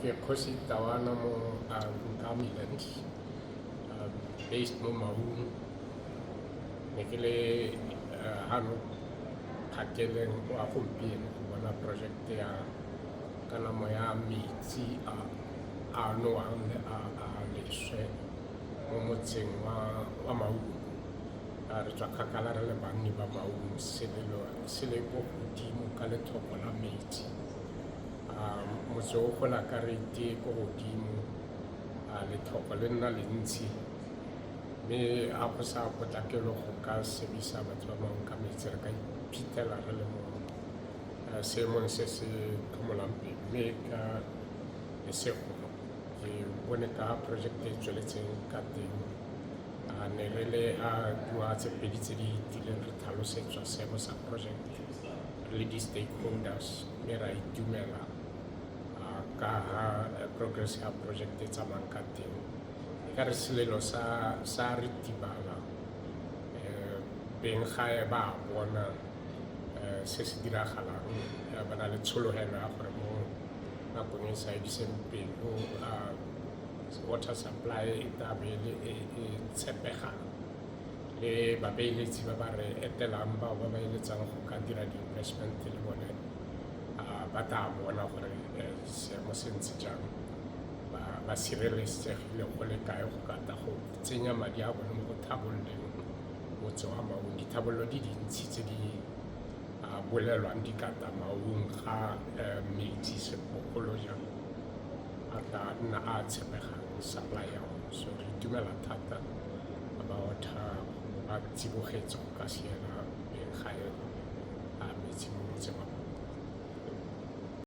Ke Kgosi Tawana mo Ngami Lands, based mo Maun. Ne ke le hano phakeleng wa gompieno go bona project ya kanamo ya metsi a a nowang le a a leswe mo motseng wa Maun. Re tswa kgakala re le banni ba Maun, selelo se le ko godimo ka letlhoko la metsi. Motse o gola ka rate ko godimo, letlhoko le nna le ntsi, mme a go sa potlakelo go ka sebisa batho ba bangwe ka metsi, re ka iphitlhela re le mo seemong se se tlhomolang pelo. Mme ka lesego ke bone ka project e tsweletseng ka teng. Ne re le a dingwaga tse pedi tse di fetileng re tlhalosetswa seemo sa project re le di-stakeholders, mme ra itumela ka ha progress ya project e tsamayang ka teng. E ka re selelo sa ritibala, beng gae ba bona se se diragalang, ba na le tshologelo ya gore mo nakong e sa ediseng pelo water supply e tla be e le e e tshepegang, le babeeletsi ba ba re etelang, bao ba ba eletsang go ka dira di-investment, le bone ba tla bona gore seemo se ntse jang, ba sireletsegile go le kae go ka tla go tsenya madi a bone mo go tlhabololeng motse wa Maun. Ditlhabololo di dintsi tse di bolelwang di ka tla Maun ga metsi segolo jang a tla nna a tshepegang, supply ya one. So re itumela thata ba water ba tsibogetse go ka siela beng gae a metsi mo motseng wa.